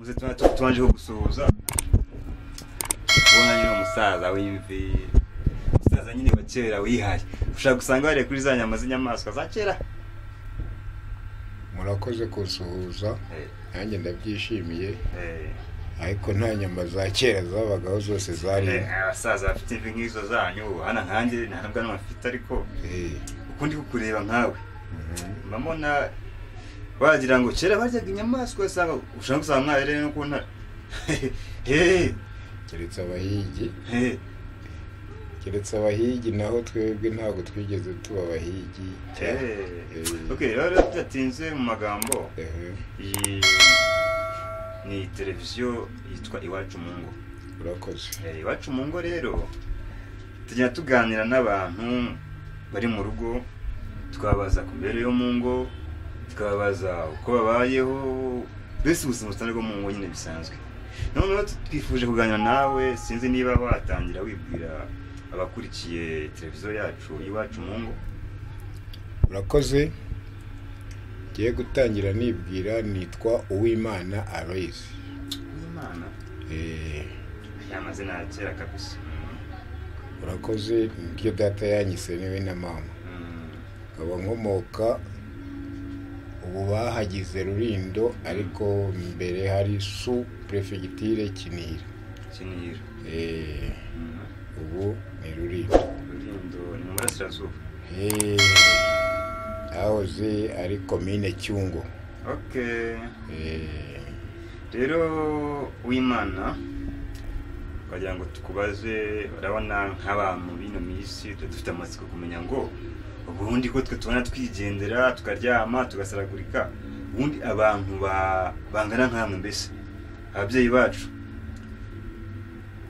Muze tubanje gusuhuza. Ubona nyine umusaza w'imvi, umusaza nyine wa kera wihaye. Ushaka gusanga wariye kuri za nyama z'inyamaswa za kera. Murakoze kusuhuza, nanjye ndabyishimiye. Ariko nta nyama za kera zabagaho, zose zari abasaza bafite imvi nk'izo zanyu. Hano nkanjye nta nubwo mfite, ariko ukundi kukureba nkawe mbona wagira ngo kera baryaga inyamaswa, usanga ushaka gusanga mwarere no ku ntare. Keretse abahigi, keretse abahigi, naho twebwe ntabwo twigeze tuba abahigi. Okay, rero tudatinze mu magambo, iyi ni televiziyo yitwa Iwacu mu Ngo. Urakoze. Iwacu mu Ngo rero tugenda tuganira n'abantu bari mu rugo, tukababaza ku mibereho yo mu ngo, tukababaza uko babayeho, mbese ubuzima busanzwe bwo mu ngo nyine bisanzwe. Noneho twifuje kuganira nawe, sinzi niba watangira wibwira abakurikiye televiziyo yacu Iwacu mu Ngo. Urakoze. Ngiye gutangira nibwira, nitwa Uwimana Aloys. Uwimana? Ya mazina ya kera kabisa. Urakoze, niryo data yanyise niwe na mama. Nkaba nkomoka ubu bahagize Rulindo, ariko mbere hari sous préfecture Kinihira. Kinihira. Ubu ni Rulindo. Rulindo ni mu burasirazuba. Hahoze ari komine Cyungo. Okay. Rero Uwimana, twagira ngo tukubaze, urabona nk'abantu b'ino minsi dufite amatsiko kumenya ngo ubundi ko twe tubona twigendera tukaryama tugasaragurika, ubundi abantu bangana nkamwe, mbese ababyeyi bacu,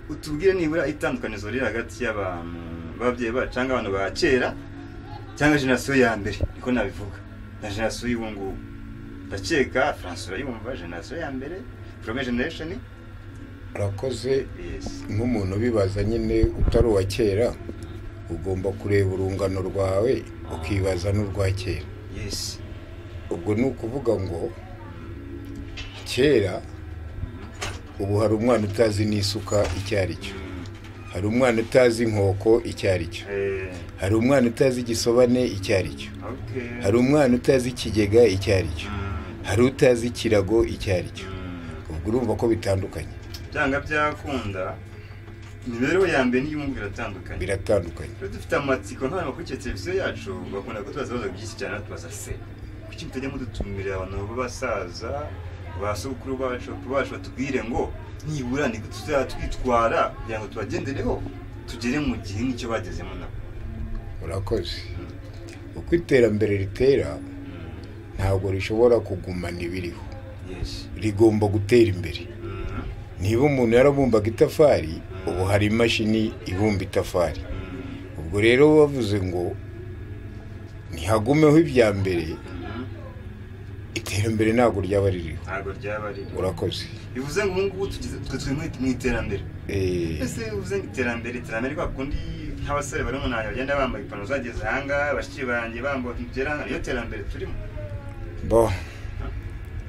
utubwire nibura itandukanizo riri hagati y'abantu b'ababyeyi bacu cyangwa abantu ba kera cyangwa génération ya mbere, niko nabivuga, na génération y'ubu ngubu. Ndakeka François urayumva, génération ya mbere, première génération. Urakoze. Nk'umuntu ubibaza nyine utari uwa kera, ugomba kureba urungano rwawe ukibaza n'urwa kera. Ubwo ni ukuvuga ngo kera, ubu hari umwana utazi n'isuka icyo ari cyo, hari umwana utazi inkoko icyo ari cyo, hari umwana utazi igisobane icyo ari cyo, hari umwana utazi ikigega icyo ari cyo, hari utazi ikirago icyo ari cyo. Ubwo urumva ko bitandukanye. Byanga byakunda, imibereho ya mbere n'iy'ubu biratandukanye. Biratandukanye. Rero dufite amatsiko nk'abantu bakurikiye televiziyo yacu, bakunda kutubaza ibibazo byinshi cyane, batubaza se kuki mutajya mudutumira abantu b'abasaza, ba sogokuru bacu, bacu, batubwire ngo nibura ni gute tuzajya twitwara kugira ngo tubagendereho tugere mu gihe nk'icyo bagezemo nabo. Urakoze. Uko iterambere ritera, ntabwo rishobora kugumana ibiriho, rigomba gutera imbere. Niba umuntu yarabumbaga itafari, ubu hari imashini ibumba itafari. Ubwo rero bavuze ngo ntihagumeho ibya mbere, iterambere ntabwo ryaba ririho. Ntabwo ryaba ririho. Urakoze. Bivuze ngo ubu ngubu tugeze twe mu iterambere. Ese bivuze ngo iterambere, iterambere kwa kundi nk'abasore bari mu ntara bagenda bambaye ipantaro zageze ahangaha, bashiki banjye bambaye imipira, niyo terambere turimo? Bo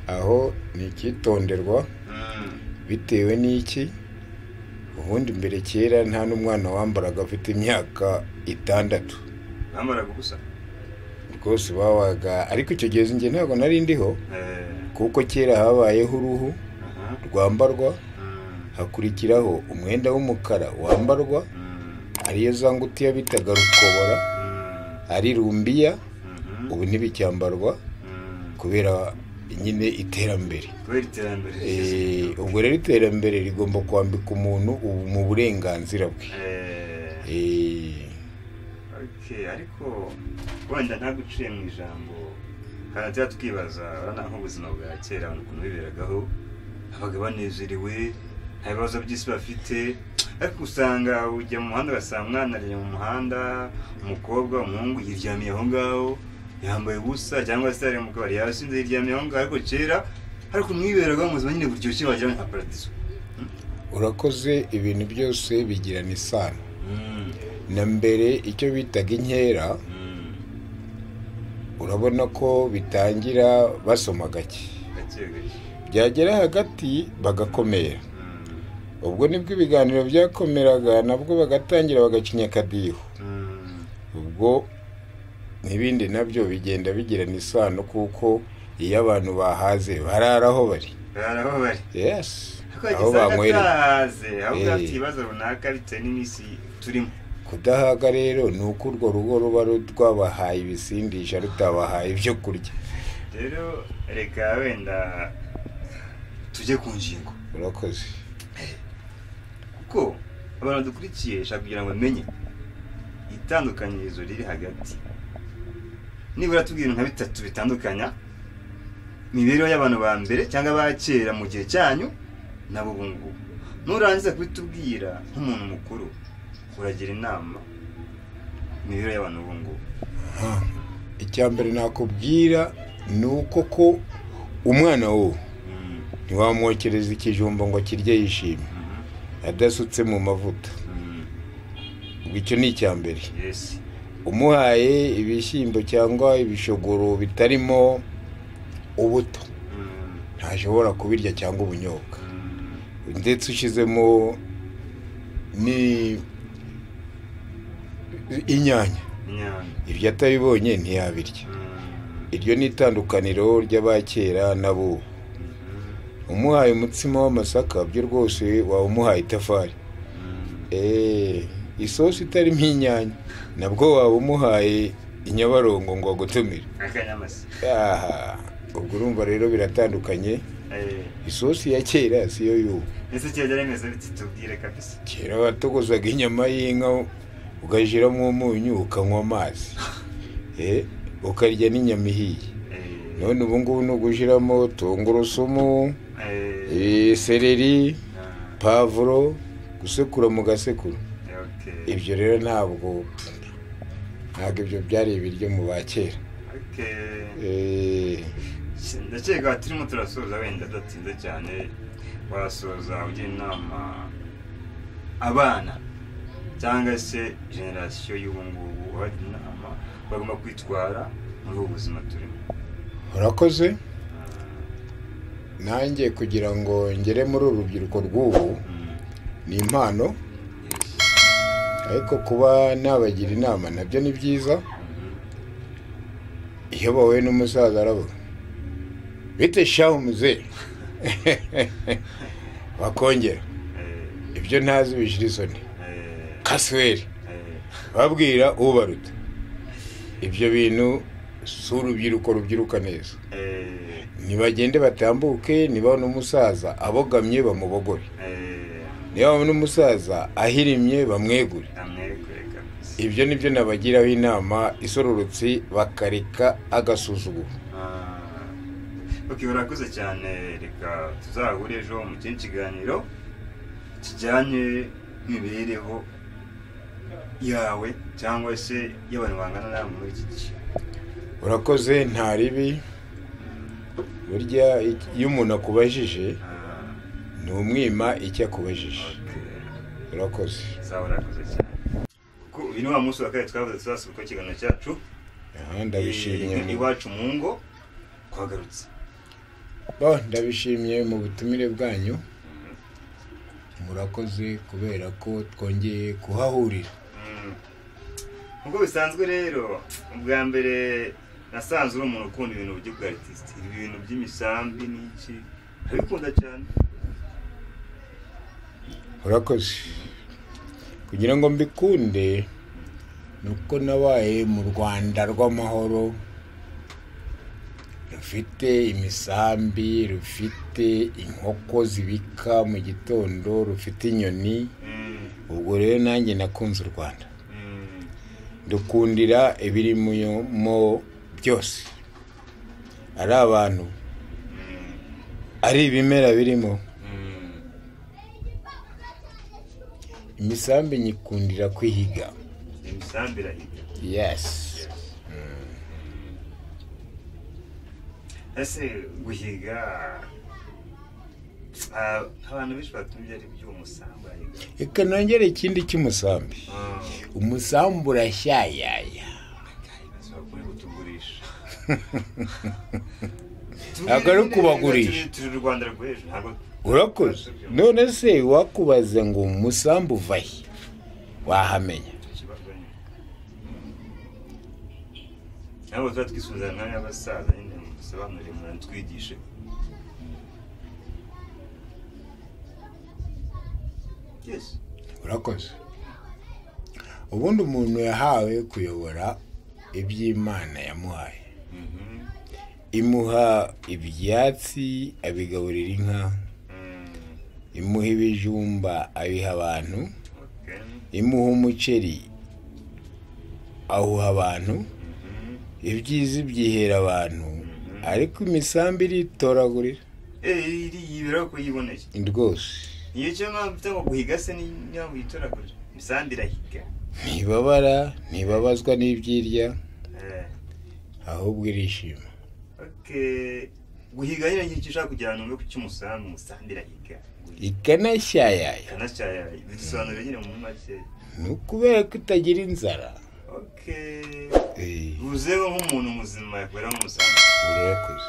aho ni icyitonderwa. Bitewe n'iki? Ubundi mbere kera nta n'umwana wambaraga afite imyaka 6. Bambaraga ubusa rwose babaga, ariko icyo gihe njye ntabwo nari ndiho, kuko kera habayeho uruhu rwambarwa, hakurikiraho umwenda w'umukara wambarwa, ariyo za ngutiya bitaga rukobora, ari rumbiya, ubu ntibicyambarwa kubera nyine iterambere. Kubera iterambere. Ubwo rero iterambere rigomba kwambika umuntu ubu mu burenganzira bwe. Okay, ariko wenda ntaguciye mu ijambo, kandi tuba tukibaza, urabona nk'ubuzima bwa kera abantu ukuntu biberagaho, abaga banezerewe, nta bibazo by'isi bafite, ariko usanga ujya mu muhanda ugasanga umwana ari mu muhanda, umukobwa, umuhungu yiryamiye aho ngaho, yambaye ubusa, cyangwa se ari mu kabari yasinze yiryamiye aho ngaho. Ariko kera ariko mwiberagaho mu buzima nyine buryoshye, wagira nka paradiso. Urakoze. Ibintu byose bigirana isano. Na mbere icyo bitaga inkera, urabona ko bitangira basoma gake. Gake gake. Byagera hagati bagakomera. Ubwo nibwo ibiganiro byakomeraga, nabwo bagatangira bagacinya akadiho. Ubwo n'ibindi nabyo bigenda bigirana isano, kuko iyo abantu bahaze barara aho bari. Yes. Aho banywereye. Aho bafite ibibazo runaka bitewe n'iminsi turimo. Kudahaga rero ni uko urwo rugo ruba rwabahaye ibisindisha, rutabahaye ibyo kurya. Rero reka wenda tujye ku ngingo. Urakoze. Kuko abantu dukurikiye shaka kugira ngo bamenye itandukanyirizo riri hagati. Nibura tubwira nka bitatu bitandukanya imibereho y'abantu ba mbere cyangwa ba kera mu gihe cyanyu nabo ubu ngubu. Nurangiza kubitubwira nk'umuntu mukuru, uragira inama imibereho y'abantu ubu ngubu. Icya mbere nakubwira ni uko ko umwana wo ntiwamwokereza ikijumba ngo akirye yishimye adasutse mu mavuta. Ubwo icyo ni icya mbere. Umuhaye ibishyimbo cyangwa ibishogoro bitarimo ubuto ntashobora kubirya cyangwa ubunyobwa. Ndetse ushyizemo ni inyanya, ibyo atabibonye ntiyabirya. Iryo ni itandukaniro ry'abakera nabo. Umuhaye umutsima w'amasaka byo rwose waba umuhaye itafari. Isosi itarimo inyanya nabwo waba umuhaye inyabarongo ngo agutumire. Ubwo urumva rero biratandukanye. Isosi ya kera siyo y'ubu. Kera watogozaga inyama y'inka ugashyiramo umunyu ukanywa amazi, ukarya n'inyama ihiye. None ubu ngubu ni ugushyiramo tungurusumu, seleri, pavuro, gusekura mu gasekuru. Ibyo rero ntabwo ibyo byari ibiryo mu ba kera. Ndakeka turimo turasoza wenda tudatinze cyane. Wasoza ugira inama abana cyangwa se generasiyo y'ubu ngubu, wabagira inama bagomba kwitwara muri ubu buzima turimo. Urakoze. Nanjye kugira ngo ngere muri uru rubyiruko rw'ubu ni impano, ariko kuba nabagira inama nabyo ni byiza. Iyo bahuye n'umusaza aravuga bite shahu muzehe, bakongera ibyo ntazi bishira isoni, kasweri babwira ubaruta. Ibyo bintu si urubyiruko rubyiruka neza. Nibagende batambuke, nibabona umusaza abogamye bamubogore, nibabona umusaza ahirimye bamwegure. Ibyo nibyo nabagiraho inama isororotse, bakareka agasuzuguro. Okay, urakoze cyane. Reka tuzahure ejo mu kindi kiganiro kijyanye n'imibereho yawe cyangwa se y'abantu bangana nawe muri iki gihe. Urakoze. Nta ribi burya iyo umuntu akubajije ni umwima icyo akubajije. Urakoze. Sawa, urakoze cyane. Kuko uyu ni wa munsi wa kabiri twavuze tuzasubika ikiganiro cyacu. Ndabishimye. Iwacu mu ngo twagarutse. Ndabishimye mu butumire bwanyu. Murakoze kubera ko twongeye kuhahurira. Nkuko bisanzwe rero, ubwa mbere nasanze uri umuntu ukunda ibintu by'ubwartiste, ibintu by'imisambi n'iki, abikunda cyane. Urakoze. Kugira ngo mbikunde nuko nabaye mu Rwanda rw'amahoro, rufite imisambi, rufite inkoko zibika mu gitondo, rufite inyoni. Ubwo rero nanjye nakunze u Rwanda, dukundira ibirimo byose, ari abantu, ari ibimera birimo. Imisambi nyikundira kwihiga. Imisambi irahiga. Yes. Ese guhiga abantu benshi batumye ari by'umusambi. Reka nongere ikindi cy'umusambi. Umusambi urashyayaya. Ntabwo ari ukubagurisha. Turi u Rwanda rw'ejo ntabwo. Urakoze. None se wakubaza ngo umusambi uva he, wahamenya? Ntabwo tuba twisubiza nk'abasaza nyine, mudusobanurire, muratwigishe. Yes. Urakoze. Ubundi umuntu yahawe kuyobora iby'Imana yamuhaye. Imuha ibyatsi abigaburira inka, imuha ibijumba abiha abantu, imuha umuceri awuha abantu, ibyiza ibyihera abantu, ariko imisambi iritoragurira. Iriyibera ko yiboneye. Rwose. Niyo cyo mpamvu mfite ngo guhiga se niyo yitoragurira. Imisambi irahiga. Ntibabara, ntibabazwa n'ibyirya, ahubwo irishima. Okay. Guhiga nyine nk'icyo ushaka kugira ngo numve cy'umusambi, umusambi irahiga. Ikanashyayaya. Ikanashyayaya. Bisobanura nyine mu make. Ni ukubera ko itagira inzara. Okay. Uzeho nk'umuntu muzima yakwera nk'umusambi. Urakoze.